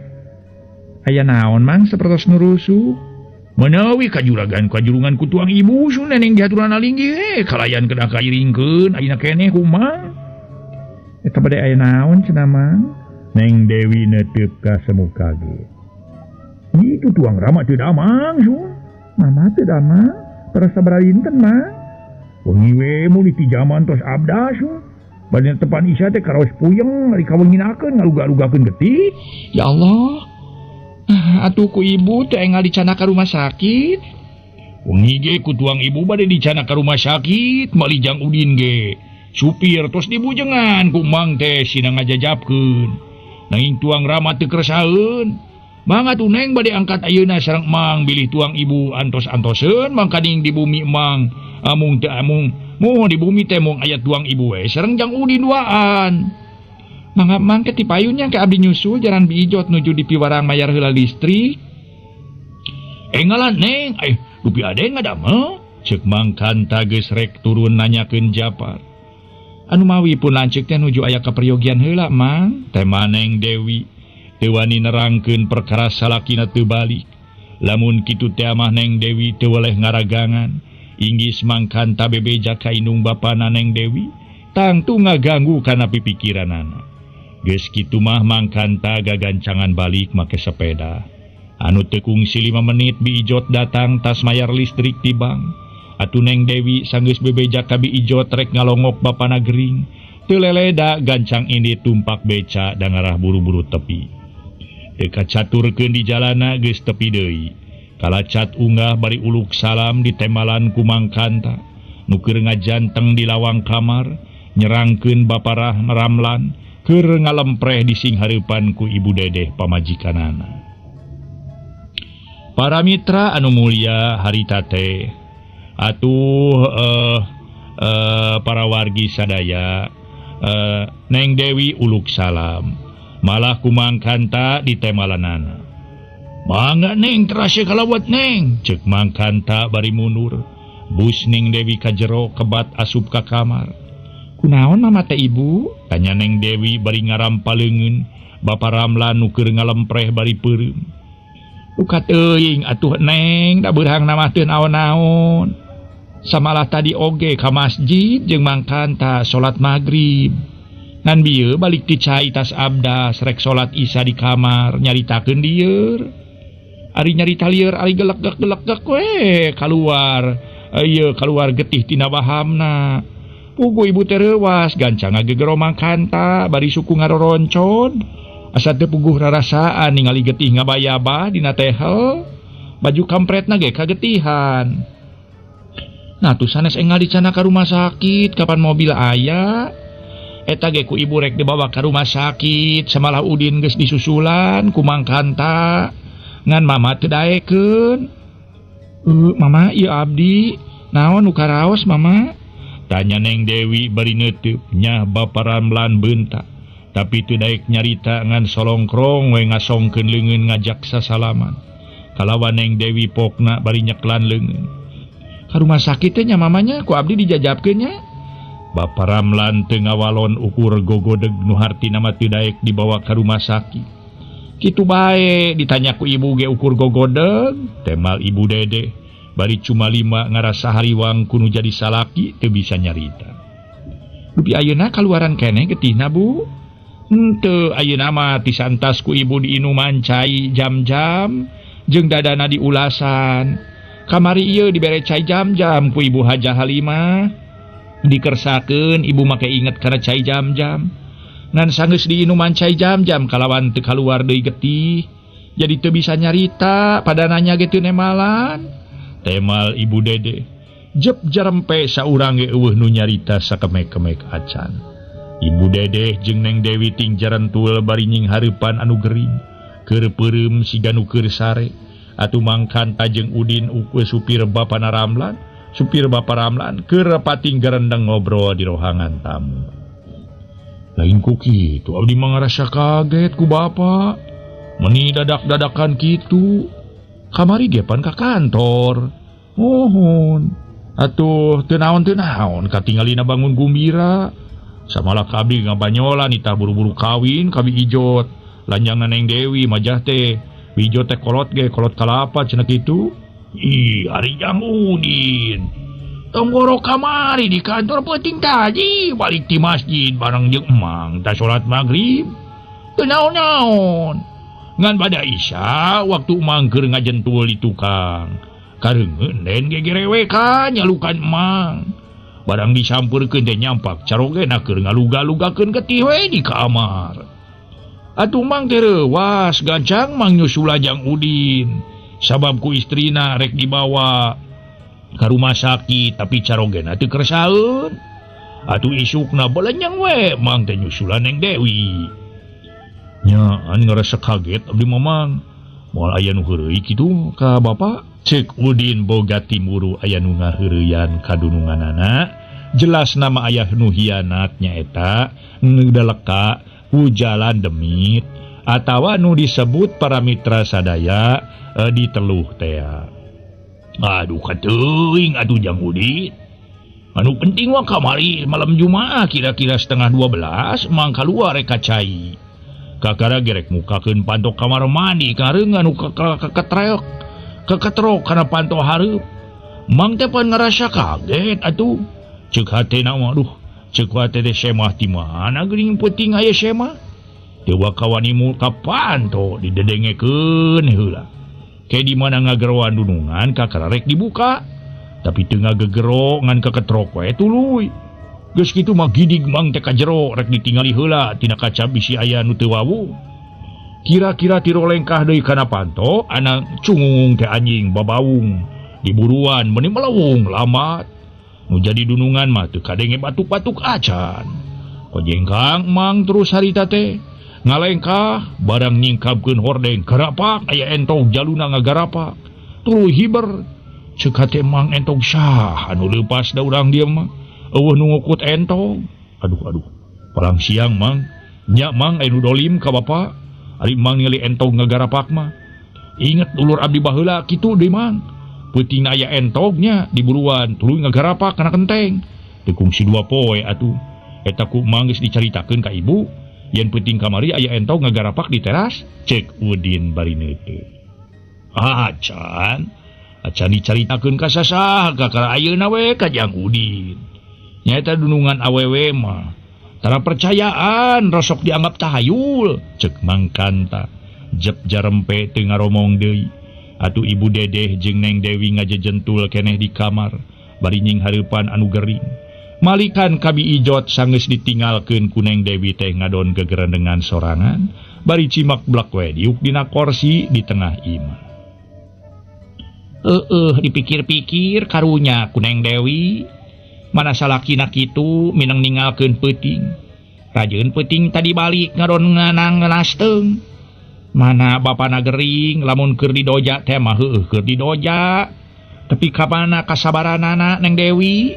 Aya naon Mang sapertos nurusuh? Menawi kajuragan kajurungan ku tuang ibu sun neneng diaturana linggih kalayan kedah kairingkeun ayeuna keneh kumaha? Eta bade aya naon cenah Mang? Neng Dewi neuteub ka semuka ge. Itu tuang Rama teu damang sun. Mama teu damang, terus sabaraha dinten Mang? Wengi we muli ti jaman tos abda sun. Bade tepan Isya teh karaos puyeng ari kawenginakeun ngaluga-lugakeun getih. Ya Allah. Atuh ku ibu teh enggal dicana ka rumah sakit. Wengi ge ku tuang ibu bade dicana ka rumah sakit, mali Jang Udin ge. Supir tos dibujengan ku Mang teh sina ngajajabkeun. Nanging tuang Rama teu keresaeun. Mang atuh Neng bade angkat ayeuna sareng Mang bilih tuang ibu antos-antoseun mangkaning di bumi Mang. Amung teu amung moho di bumi teh mung aya tuang ibu we sareng Jang Udin duaan. Mangga Mang ke ti payunnya ke abdi nyusul jaran Bi Ijot nuju di piwarang mayar heula listrik. Engalan Neng, rupi ade ngadamel? Ceuk Mang Kanta geus rek turun nanyakeun Japar. Anu mawi pun lanceuk teh nuju aya kaperyogian heula Mang. Tema Neng Dewi teu wani nerangkeun perkara salakina teu balik. Lamun kitu teh mah Neng Dewi teu weleh ngaragangan. Inggis Mang Kanta bebeja ka indung bapana Neng Dewi, tangtu ngaganggu kana pipikiranana. Geus kitu mah Mang Kanta gagancangan balik make sepeda. Anu teu kungsi 5 menit Bi Ijot datang tas mayar listrik ti bank. Atuh Neng Dewi sanggeus bebeja ka Bi Ijot rek ngalongok bapana gering. Teu leleda gancang ini tumpak beca da ngarah buru-buru tepi. Teu kacaturkeun di jalana geus tepi deui. Kalacat unggah bari uluk salam ditemalan ku Mang Kanta. Nu keur ngajanteng di lawang kamar nyerangkeun Baparah Ramlan keur ngalempreh di sing hareupan ku Ibu Dedeh pamajikanana. Para mitra anu mulia harita teh atuh para wargi sadaya Neng Dewi uluk salam malah ku Mang Kanta ditemalanana. Mangga Neng terasa kalawat Neng, ceuk Mang Kanta bari mundur. Bus Neng Dewi ka jero kebat asup ka kamar. Kunaon mama teh ibu? Tanya Neng Dewi bari ngarampa leungeun. Bapa Ramlan nu keur ngalempreh bari peureum. Luka teuing atuh Neng, da beurang mah teu naon-naon. Samalah tadi oge ka masjid jeung Mang Kanta salat magrib. Ngan bieu balik ti cai tas abdas rek salat Isya di kamar nyaritakeun lieur. Ari nyarita lieur ari gelegek-gelegek we kaluar. Ieu kaluar getih tina wahamna. Pugu ibu teh reuwas gancang ngagegero Mang Kanta bari suku ngaroroncod. Asa teu puguh rarasaan ningali getih ngabayabah dina tehel. Baju kampretna ge kagetihan. Nah tuh sanes enggal dicana ka rumah sakit kapan mobil aya. Eta ge ku ibu rek dibawa ka rumah sakit samalah Udin geus disusulan ku Mang Kanta. Ngan mama teu daekeun. Mama ieu abdi naon nu karaos mama? Tanya Neng Dewi bari neuteub nyah Bapa Ramlan beunta. Tapi teu daek nyarita ngan solongkrong we ngasongkeun leungeun ngajak sasalaman. Kalawan Neng Dewi pokna bari nyeklan leungeun. Ka rumah sakit teh nya mamanya ku abdi dijajabkeun nya. Bapa Ramlan teu ngawalon ukur gogodeg nu hartina mah teu daek dibawa ka rumah sakit. Kitu bae ditanya ku ibu ge ukur gogodeg, temal Ibu Dede. Bari cuma lima ngarasa hariwang kuno jadi salaki teu bisa nyarita. Dupi ayeuna kaluaran keneh getihna Bu. Henteu ayeuna mah tisantas ku ibu diinuman cai jam-jam jeung dadana diulasan. Kamari ieu dibere cai jam-jam ku Ibu Hajah Halimah. Dikersakeun ibu make inget kana cai jam-jam. Ngan sanggeus diinuman cai jam-jam kalawan teu kaluar deui getih. Jadi teu bisa nyarita pada nanya ge teu nemalan. Temal Ibu Dede. Jep jarempe saurang ge eueuh nu nyarita sakemek-kemek acan. Ibu Dedeh jeung Neng Dewi ting jarentul bari nying hareupan anu gering. Keur peureum siga nu keur sare. Atuh mangkanta jeung Udin ukur supir Bapana Ramlan, supir Bapa Ramlan keur pating gerendeng ngobrol di rohangan tamu. Lain ku kitu abdi mah ngarasa kaget ku bapa. Meni dadak-dadakan kitu. Kamari ge pan ka kantor. Mohon. Atuh teu naon-teu naon katingalina bangun gumbira. Samalah kabdi ngabanyolan itah buru-buru kawin kabi ijot. Lanjangan Neng Dewi majah teh. Ijot teh kolot ge kolot kalapa cenah kitu. Ih, ari jang Udin. Tenggoro kamari di kantor penting tadi balik ti masjid bareng jeung emang tah salat magrib. Teu naon-naon. Ngan pada Isya waktu emang keur ngajentul di tukang. Kareungeun den gegerewekan nyalukan emang. Barang disampeurkeun teh nyampak carogena keur ngaluga-lugakeun getih we di kamar. Atuh mang teh reuwas gancang mang nyusul jang Udin. Sabab ku istrina rek dibawa ka rumah sakit tapi carogena teu kersaeun. Atuh isukna belenyang we mang teh nyusulan Neng Dewi. Nya an ngarasa kaget abdi mamang. Moal aya nu heureuy kitu ka bapa. Cek Udin boga timuru aya nu ngaheureyan kadununganana. Jelas nama ayah nu hianat nyaeta nu daleka ku jalan demit atawa nu disebut para mitra sadaya diteluh tea. Aduh kateuing atuh jang Udin. Anu penting mah kamari malam Jumaah kira-kira 11:30 mang kaluar rek ka cai. Kakara gerek mukakeun panto kamar mandi kareungan nu keketrek. Keketrok kana panto hareup. Mang teh pan ngarasa kaget atuh. Ceuk hatena mah aduh, ceuk hate teh semah ti mana geuning peuting aya semah. Teu bakawani muka panto didedengekeun heula. Ke di mana ngageroan dunungan kakara rek dibuka. Tapi teu ngagegero ngan keketrok we tuluy. Geus kitu mah gidig mang teh ka jero rek ditingali heula tina kaca bisi aya nu teu wawuh. Kira-kira tiro lengkah deui kana panto anak cungung teh anjing babaung diburuan meuni melewung lamat. Nu jadi dunungan mah teu kadenge batuk-batuk acan. Kojengkang mang terus harita teh ngalengkah barang nyingkapkeun hordeng garapak aya entog jaluna ngagarapak. Tuluy hiber ceuk hate mang entog sah anu leupas da urang dieu mah. Eueuh nu ngukut entog. Aduh aduh. Palang siang mang nya mang aya nu dolim ka bapa. Ari mang ningali entog ngagarapak mah. Inget dulur abdi baheula kitu deui mang. Peuting aya entognya diburuan tuluy ngagarapak kana kenteng. Teu kungsi dua poe atuh. Eta ku mang geus dicaritakeun ka ibu. Yen peuting kamari aya entog ngagarapak di teras, cek Udin bari neuteut. Acan, acan dicaritakeun ka sasaha kakara ayeuna we ka jang Udin. Nyaeta dunungan awewe mah tara percayaan rosok dianggap tahayul, cek Mangkanta. Jep jarempe teu ngaromong deui. Atuh Ibu Dedeh jeung Neng Dewi ngajejentul keneh di kamar bari nying hareupan anu gering. Malikan kabi ijot sanggeus ditinggalkeun ku Neng Dewi teh ngadon gegerendengan sorangan bari cimak blak we diuk dina korsi di tengah imah. Heueuh dipikir-pikir karunya ku Neng Dewi. Mana salakina kitu mineng ninggalkeun peuting. Rajeun peuting tadi balik ngadon nganang nganasteung. Mana bapana gering lamun keur didoja teh mah heueuh keur didoja. Tapi kamana kasabaranana Neng Dewi?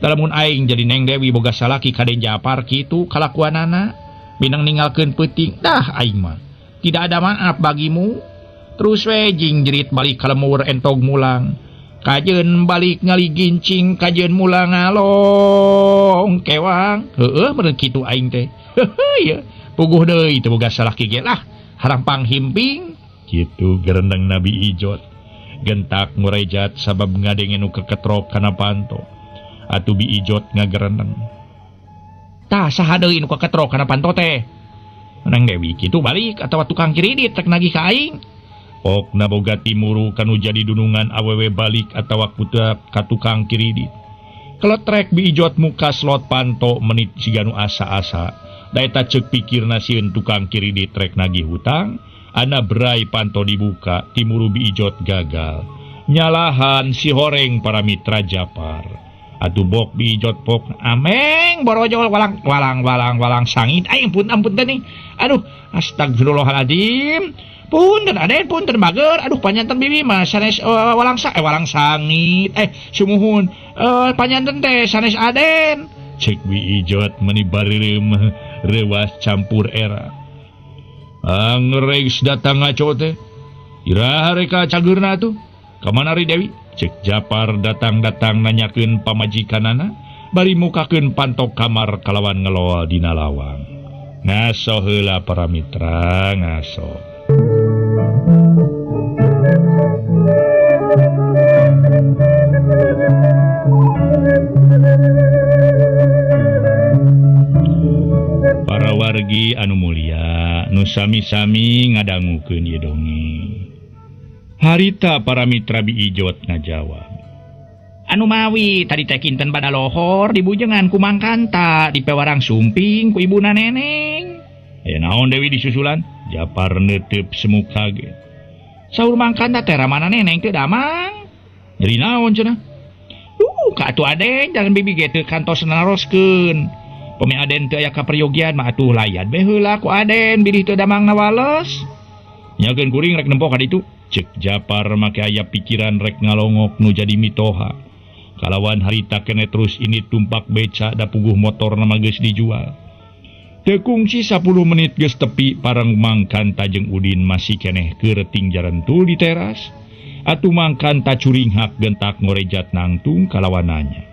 Lamun aing jadi Neng Dewi boga salaki kaden Japar kitu kalakuanana. Minang ninggalkeun peuting dah aing mah. Tidak ada maaf bagimu. Terus we jing jerit balik ka lemur entog mulang. Kajeun balik ngaligincing kajeun mulang ngalong kewang. Heueuh meureun kitu aing teh. Heuheuh ye. Puguh deui teu boga salah ki ge lah. Harampang himping kitu gerendeng Nabi Ijot. Gentak ngurejat sabab ngadenge nu keketrok kana panto. Atuh Bi Ijot ngagerendeng. Tah saha deui nu keketrok kana panto teh? Neng Dewi kitu balik atawa tukang kiridit rek nagih ka aing. Pokna boga timuru kanu jadi dunungan awewe balik atawa kuta ka tukang kiridit. Keletrek Bi Ijot muka slot panto menit siga nu asa-asa. Da eta ceuk pikirna sieun tukang kiridit rek nagih hutang, ana brai panto dibuka, timuru Bi Ijot gagal. Nyalahan si horeng para mitra Japar. Atuh bok Bi Ijot pok ameng borojol walang walang walang walang sangit aing pun ampun teh nih. Aduh astagfirullahaladzim. Punten aden punten bager aduh panyanten bibi mah sanes walang sa walang sangit sumuhun panyanten teh sanes aden. Cek Bi Ijot meni bareureum reuas campur era. Angregs datang ngaco teh. Iraha reka cageurna atuh? Ka mana ri Dewi? Cek Japar datang-datang nanyakeun pamajikanana bari mukakeun pantok kamar kalawan ngeloa dina lawang. Ngaso heula para mitra, ngaso. Para wargi anu mulia, nu sami-sami ngadangukeun ieu dongeng. Harita para mitra Bi Ijot ngajawab. Anu mawi tadi teh kinten bada lohor dibujengan ku Mangkanta di pewarang sumping ku ibuna neneng. Aya naon Dewi disusulan? Japar neuteup semu kaget. Saur Mangkanta teh ramana neneng teu damang. Nyeri naon cenah? Ka atuh aden jangan bibi ge teu kantos naroskeun. Pemi aden teu aya kaperyogian mah atuh layat be heula ku aden bilih teu damang nawales. Nyakeun kuring rek nempo ka ditu. Cek Japar make aya pikiran rek ngalongok nu jadi mitoha. Kalawan harita kene terus ini tumpak beca da puguh motor nama geus dijual. Teu kungsi 10 menit geus tepi parang Mangkanta jeung Udin masih keneh keureting jarentul di teras. Atuh Mangkanta curinghak gentak ngorejat nangtung kalawan nanya.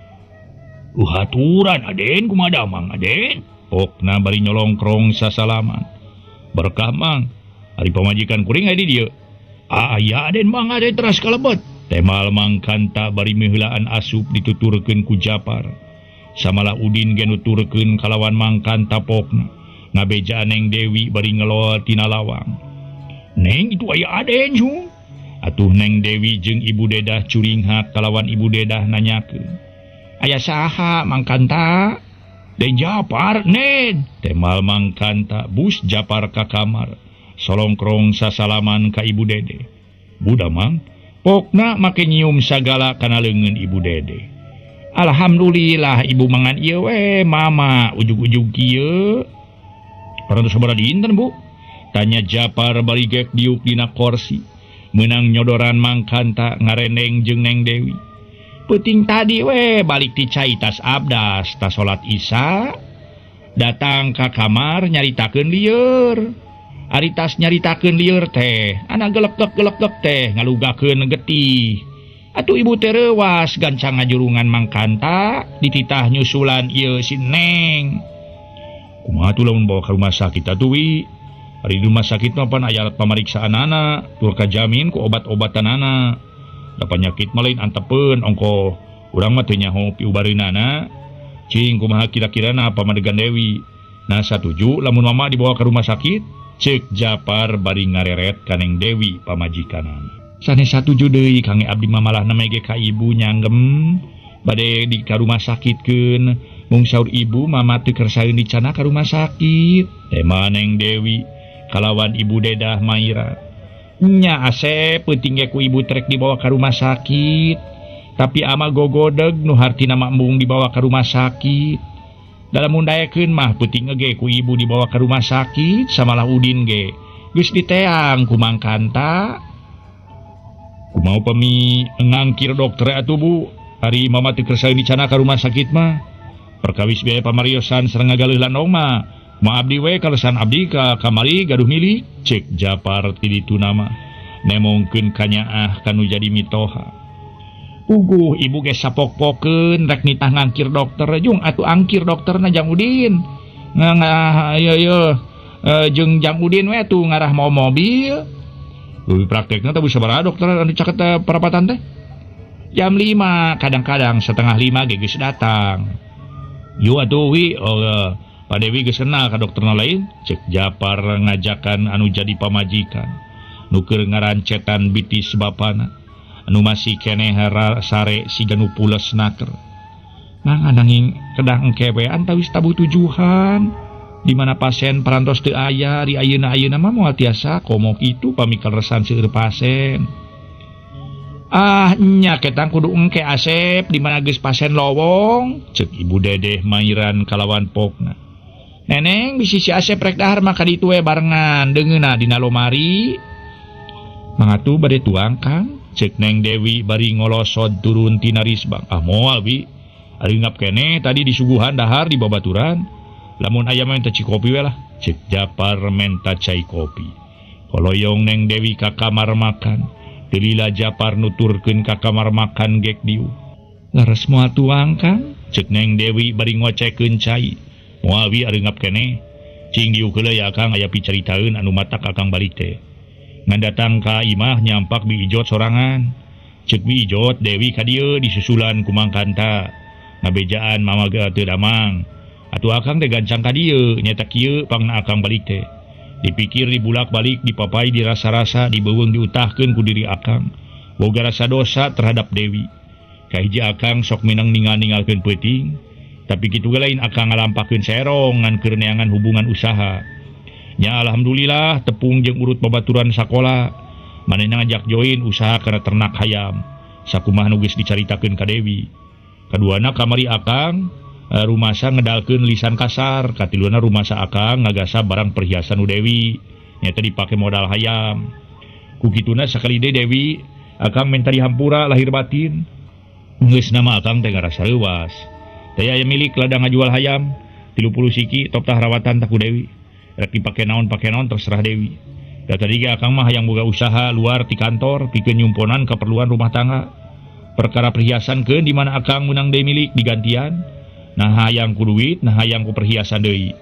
Haturan aden kumaha damang aden? Pokna bari nyolongkrong sasalaman. Berkah mang, ari pamajikan kuring aya di dieu. Aya aden mang aden teras kalebet. Temal Mangkanta bari miheulaan asup dituturkeun ku Japar. Samalah Udin ge nuturkeun kalawan Mangkanta pokna. Ngabejaan Neng Dewi bari ngeloa tina lawang. Neng itu aya aden ju. Atuh Neng Dewi jeung Ibu Dedah curinghak kalawan Ibu Dedah nanyakeun. Aya saha Mangkanta? Den Japar nen. Temal Mangkanta bus Japar ka kamar. Solongkrong sasalaman ka Ibu Dede. Buda mang, pokna make nyium sagala kana leungeun Ibu Dede. Alhamdulillah ibu mangan ieu we mama ujug-ujug kieu. Parantos sabaraha dinten bu? Tanya Japar bari gek diuk dina korsi. Meunang nyodoran Mangkanta ngareneng jeung Neng Dewi. Peuting tadi we balik ti cai tas abdas tas salat Isya. Datang ka kamar nyaritakeun lieur. Ari tas nyaritakeun lieur teh, anak gelepgep-gelepgep teh ngalugakeun getih. Atuh ibu teh reuwas gancang ngajurungan Mangkanta dititah nyusulan ieu si Neng. Kumaha tuh lamun bawa ka rumah sakit atuh wi? Ari di rumah sakit mah pan aya alat pamariksaanana, tur kajamin ku obat-obatanana. Da panyakit mah lain antepeun ongkoh. Urang mah teu nyaho piubareunana. Cing kumaha kira-kirana pamadegan Dewi. Nah satuju lamun mama dibawa ke rumah sakit? Cek Japar bari ngareret ka Neng Dewi pamajikanan. Sanes satuju deui kange abdi mah malah namege ka ibu nyanggem bade di ka rumah sakitkeun. Mung saur ibu mama teu kersaeun dicana ka rumah sakit. Tema Neng Dewi kalawan Ibu Dedah Maira. Nya asep peuting ge ku ibu trek dibawa ka rumah sakit. Tapi ama gogodeg nu hartina mah embung dibawa ka rumah sakit. Dalam mundaekeun mah peuting ge ku ibu dibawa ke rumah sakit samalah Udin ge geus diteang ku Mangkanta. Kumaha upami ngangkir dokter atuh bu? Ari mama teu kersaeun dicana ka rumah sakit mah. Perkawis biaya pamariosan sareng ngagaleuh landong mah Ma abdi we kalesan abdi ka kamari gaduh milik cek Japar ti ditu nama nemongkeun kanyaah kanu jadi mitoha. Uguh ibu ge sapok-pokeun rek nitah ngangkir dokter jung atuh angkir dokterna Jang Udin. Nga ieu ieu jeung Jang Udin we atuh ngarah mau mobil. Leuwih praktekna teh sabaraha dokter anu caket perapatan teh? Jam 5, kadang-kadang 4:30 ge geus datang. Yu atuh wi, oh, Pak Dewi geus kenal ka dokterna lain, cek Japar ngajakan anu jadi pamajikan. Nu keur ngarancetan bitis bapana, anu masih keneh sare siga nu pules naker. Nah, nanging kedah engke we antawis tabuh tujuhan. Di mana pasien parantos teu aya di ayeuna-ayeuna mah moal tiasa komo kitu pami kaleresan seueur pasien. Ah nya ketang kudu engke Asep di mana geus pasien lowong cek Ibu Dedeh mairan kalawan pokna. Neneng bisi si Asep rek dahar mah ka ditu we barengan deungeunna dina lomari. Mangatu bade tuang Kang cek Neng Dewi bari ngolosod turun tina risbang. Ah moal bi ari ngap keneh tadi disuguhan dahar di babaturan. Lamun aya mah menta cikopi we lah cek Japar menta cai kopi. Koloyong Neng Dewi ka kamar makan. Delila Japar nuturkeun ka kamar makan gek diu. Leres moal tuang Kang? Cek Neng Dewi bari ngocekeun cai. Moal wi areungap keneh. Cing diuk heula ya Akang aya picaritaeun anu matak Akang balik teh. Ngan datang ka imah nyampak Bi Ijot sorangan. Cek Bi Ijot Dewi ka dieu disusulan ku Mang Kanta. Ngabejaan mama ge teu damang. Atuh Akang teh gancang ka dieu nyaeta kieu pangna Akang balik teh. Dipikir dibulak-balik, dipapai, dirasa-rasa, dibeuweung diutahkeun ku diri Akang. Boga rasa dosa terhadap Dewi. Kahiji Akang sok minang ningal-ningalkeun peuting, tapi kitu ge lain Akang ngalampahkeun serong ngan keur neangan hubungan usaha. Nya alhamdulillah tepung jeung urut babaturan sakola. Manehna ngajak join usaha kana ternak hayam. Sakumaha nu geus dicaritakeun ka Dewi. Kaduana kamari Akang rumasa ngedalkeun lisan kasar, katiluana rumasa Akang ngagasa barang perhiasan nu Dewi nyata dipake modal hayam. Ku kituna sakali deui Dewi Akang minta dihampura lahir batin. Geus nama Akang teh ngarasa leuwas. Teh aya milik ladang ngajual hayam 30 siki top tah rawatan tah ku Dewi. Rek dipake naon pake naon terserah Dewi. Da tadi ge Akang mah hayang boga usaha luar ti kantor pikeun nyumponan keperluan rumah tangga. Perkara perhiasan keun di mana Akang meunang deui milik digantian. Nah hayang ku duit, nah hayang ku perhiasan deui.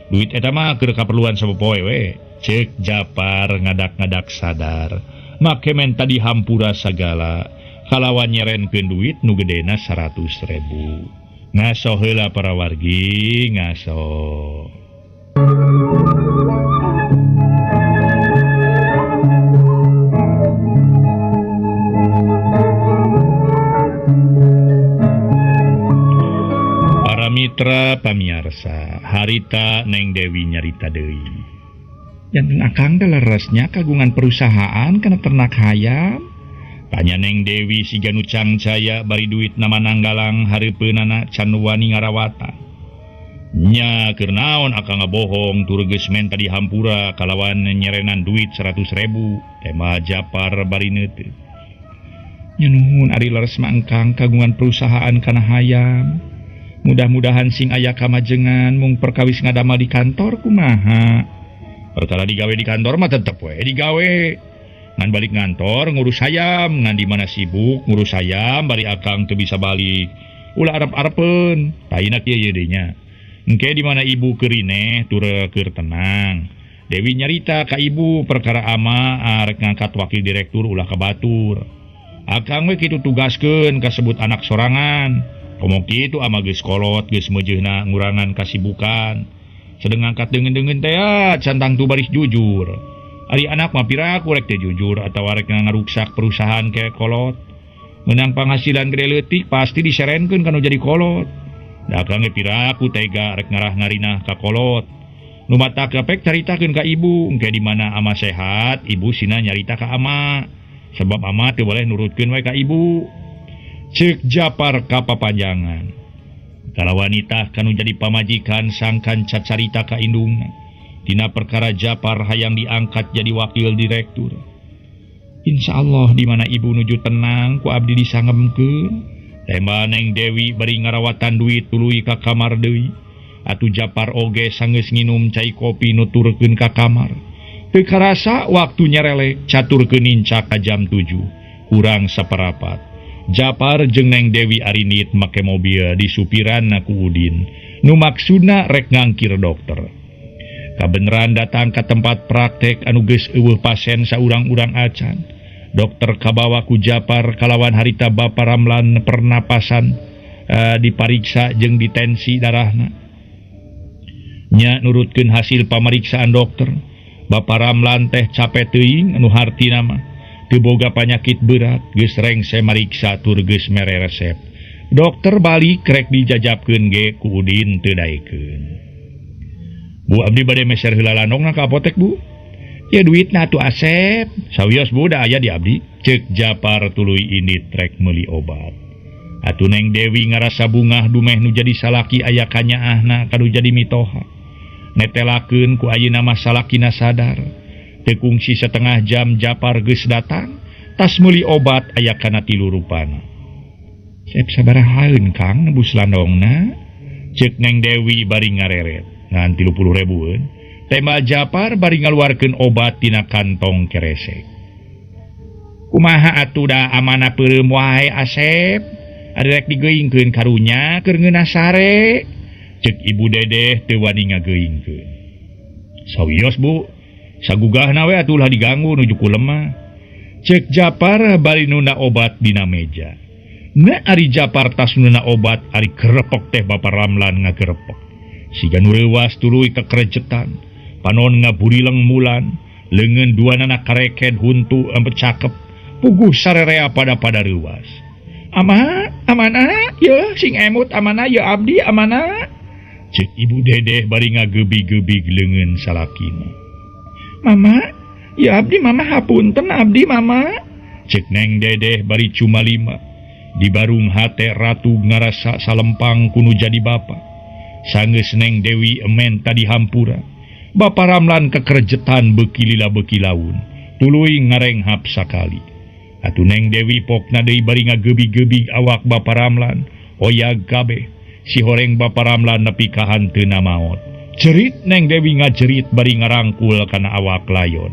Duit eta mah keur kaperluan sapopoe we. Cek Japar ngadak-ngadak sadar. Make menta dihampura sagala. Kalawan nyerenkeun duit nu gedena 100.000. Ngaso heula para wargi, ngaso. Mitra pamiarsa, harita Neng Dewi nyarita deui. Janten Akang teh leresnya kagungan perusahaan kana ternak hayam. Tanya Neng Dewi siga nu cangcaya bari duit nama nanggalang hareupeunana can wani ngarawatan. Nya keur naon Akang ngabohong tur geus menta dihampura kalawan nyerenan duit 100.000. Tema Japar bari neuteut. Nya nuhun ari leres mah engkang kagungan perusahaan kana hayam. Mudah-mudahan sing aya kamajengan mung perkawis ngadamel di kantor kumaha. Perkara digawe di kantor mah tetep we digawe. Ngan balik ngantor ngurus hayam, ngan di mana sibuk ngurus hayam bari Akang teu bisa balik. Ulah arep-arepeun, taina kieu ye deui nya. Engke di mana ibu keurine tur keur tenang. Dewi nyarita ka ibu perkara ama arek ngangkat wakil direktur ulah ka batur. Akang we kitu tugaskeun kasebut anak sorangan. Komo kitu ama geus kolot geus meujeuna ngurangan kasibukan. Sedeng ngangkat deungeun-deungeun teh can tangtu baris jujur. Ari anak mah piraku rek teh jujur atawa rek ngaruksak perusahaan ke kolot. Menang penghasilan gede leutik pasti diserenkeun kanu jadi kolot. Da akang ge piraku tega rek ngarah ngarinah ka kolot. Nu matak gapek caritakeun ka ibu, engke di mana ama sehat, ibu sina nyarita ka ama. Sebab ama teu boleh nurutkeun we ka ibu. Cek Japar kapapanjangan. Kala wanita kanu jadi pamajikan sangkan cacarita ka indungna. Dina perkara Japar hayang diangkat jadi wakil direktur. Insya Allah di mana ibu nuju tenang ku abdi disangemkeun. Tema Neng Dewi bari ngarawatan duit tuluy ka kamar deui. Atuh Japar oge sanggeus nginum cai kopi nuturkeun ka kamar. Teu karasa waktu nyerelek caturkeun nincak ka jam 7 kurang saparapat. Japar jeung Neng Dewi arinit make mobil disupiran ku Udin nu maksudna rek ngangkir dokter. Kabeneran datang ka tempat praktek anu geus eueuh pasien saurang-urang acan. Dokter kabawa ku Japar kalawan harita Bapa Ramlan pernapasan dipariksa jeung ditensi darahna. Nya nurutkeun hasil pameriksaan dokter, Bapa Ramlan teh capek teuing anu hartina mah teu boga panyakit berat, geus rengse mariksa tur geus mere resep. Dokter balik rek dijajabkeun ge ku Udin teu daekeun. Bu, abdi bade meser heula landongna ka apotek, Bu. Ya duitna atuh Asep. Sawios Bu da aya di abdi. Ceuk Japar tuluy indit rek meuli obat. Atuh Neng Dewi ngarasa bungah dumeh nu jadi salaki aya kanyaahna kanu jadi mitoha. Netelakeun ku ayeuna mah salakina sadar. Teu kungsi setengah jam Japar geus datang, tas meuli obat aya kana tilu rupana. Sep sabarahaeun Kang nebus landongna? Ceuk Neng Dewi bari ngareret. Ngan 30 ribueun. Tema Japar bari ngaluarkeun obat tina kantong keresek. Kumaha atuh da amana peureum wae Asep? Ari rek digeuingkeun karunya keur ngeunah sare. Ceuk Ibu Dedeh teu wani ngageuingkeun. Sawios Bu, sagugahna we atuh ulah diganggu nuju ku lemah. Ceuk Japar bari nunda obat dina meja. Na ari Japar tas nunda obat ari kerepek teh Bapa Ramlan ngagerepek. Siga nu reuwas tuluy kekerecetan, panon ngaburileng mulan, leungeun duanana kareked huntu empet cakep, puguh sarerea pada-pada reuwas. Ama, amana, yeuh sing emut amana yeuh abdi amana. Ceuk Ibu Dedeh bari ngagebi-gebig leungeun salakina. Mama, ya abdi mama hapunten abdi mama. Ceuk Neng Dedeh bari cumalima. Di barung hate ratu ngarasa salempang kunu jadi bapa. Sanggeus Neng Dewi emen tadi hampura. Bapa Ramlan kekerjetan beuki lila beuki laun. Tuluy ngarenghap sakali. Atuh Neng Dewi pokna deui bari ngagebi-gebig awak Bapa Ramlan. Oyag kabeh. Si horeng Bapa Ramlan nepi ka hanteuna maot. Jerit Neng Dewi ngajerit bari ngarangkul kana awak layon.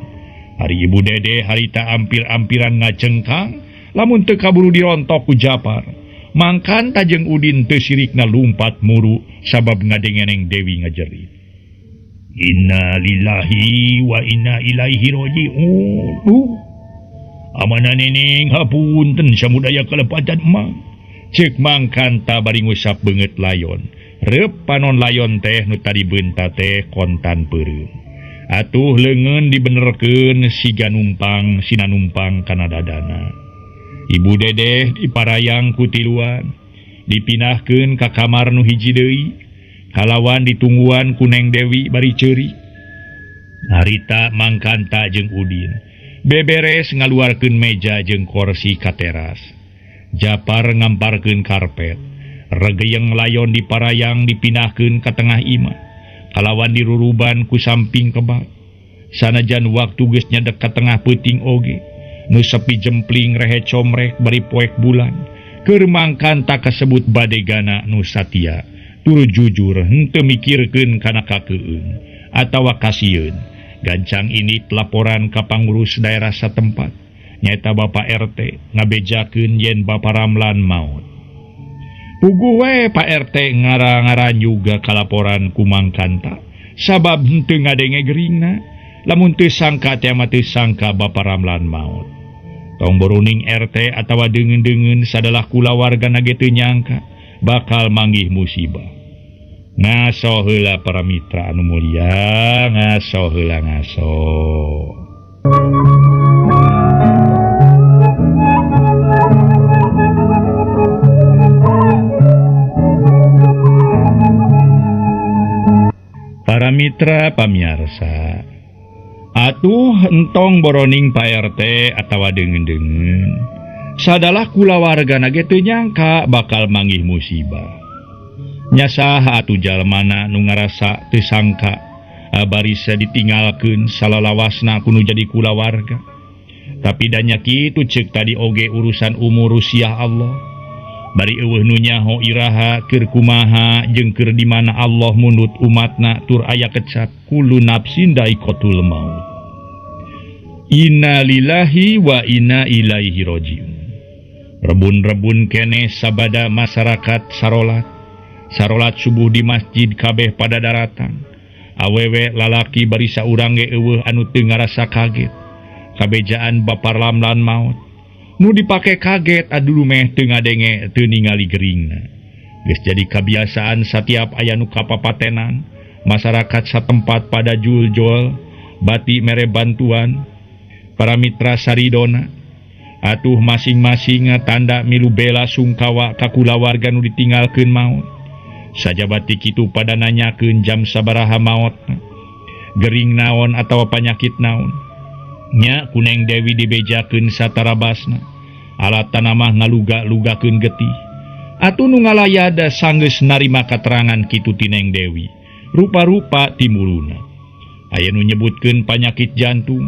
Hari Ibu Dedeh harita ampir-ampiran ngajengkang, lamun teu kaburu dirontok ku Japar. Mangkan tajeng Udin teu sirikna lumpat muru sabab ngadenge Neng Dewi ngajerit. Inna lillahi wa inna ilaihi raji'un. Amanah neneng hapunten samudaya kalepatan emang. Ceuk mangkanta bari ngusap beungeut layon. Reup panon layon teh nu tadi beunta teh kontan peureum. Atuh leungeun dibenerkeun siga numpang sina numpang kana dadana. Ibu Dedeh diparayang ku tiluan, dipindahkeun ka kamar nu hiji deui, kalawan ditungguan ku Neng Dewi bari ceurik. Harita mangkanta jeung Udin beberes ngaluarkeun meja jeung kursi ka teras. Japar ngamparkeun karpet. Regeyeng layon diparayang dipindahkeun ka tengah imah, kalawan diruruban ku samping kebak. Sanajan waktu geus nyadek ka tengah peuting oge, nu sepi jempling rehe comrek bari poek bulan. Keur mangkanta kasebut badegana nu satia, tur jujur henteu mikirkeun kana kakeun atawa kasieun. Gancang ini laporan ka pangurus daerah satempat. Nyaeta Bapak RT ngabejakeun yen Bapa Ramlan maot. Puguh we Pak RT ngara-ngaran juga kalaporan ku mangkanta. Sabab henteu ngadenge geringna, lamun teu sangka teh mah teu sangka Bapa Ramlan maot. Tong boruning RT atawa deungeun-deungeun sadalah kulawargana ge teu nyangka bakal manggih musibah. Ngaso heula para mitra anu mulia, ngaso heula ngaso. Para mitra pamiarsa, atuh entong boroning Pak RT atawa deungeun-deungeun. Sadalah kulawargana ge teu nyangka bakal manggih musibah. Nya saha atuh jalmana nu ngarasa teu sangka barisa ditinggalkeun salalawasna kudu jadi kulawarga. Tapi danya kitu ceuk tadi oge urusan umur rusiah Allah. Bari eueuh nu nyaho iraha keur kumaha jeung keur di mana Allah mundut umatna tur aya kecap kullu nafsin daiqatul maut. Innalillahi wa inna ilaihi rajiun. Rebun-rebun keneh sabada masyarakat sarolat. Sarolat subuh di masjid kabeh pada daratan. Awewe lalaki bari saurang ge eueuh anu teu ngarasa kaget. Kabejaan Bapa Ramlan maot. Nu dipake kaget aduh meh teu ngadenge teu ningali geringna. Geus jadi kabiasaan satiap aya nu kapapatenan, masyarakat satempat pada juljol bati mere bantuan para mitra saridona. Atuh masing-masing tanda milu bela sungkawa ka kulawarga nu ditinggalkeun maot. Sajabati kitu pada nanyakeun jam sabaraha maot, gering naon atawa panyakit naon. Nya kuneng Dewi dibejakeun satarabasna. Alat tanamah ngaluga-lugakeun getih. Atuh nu ngalayada sanggeus narima katerangan kitu ti Neng Dewi. Rupa-rupa timuluna. Aya nu nyebutkeun panyakit jantung,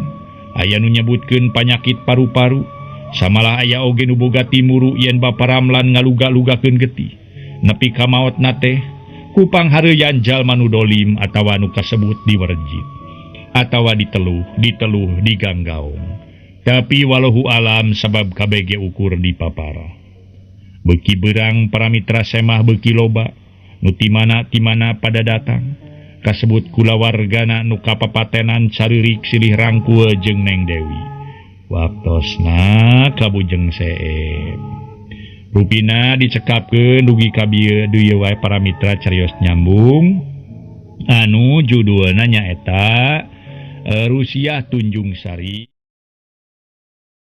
aya nu nyebutkeun panyakit paru-paru. Samalah aya oge nu boga timuru yen Bapa Ramlan ngaluga-lugakeun getih. Nepi ka maotna teh ku panghareuyan jalma nu dolim atawa nu kasebut diwerjit atawa diteluh diganggaong. Tapi walahu alam sabab KBG ukur di papara. Beuki berang para mitra semah beuki loba nu timana-timana pada datang. Kasebut kulawargana nu kapapatenan caririk silih rangkul jeung Neng Dewi. Waktosna kabujeng seep. Rupina dicekapkeun dugi ka bieu deui wae para mitra carios nyambung. Anu judulna nyaeta Rusia Tunjung Sari.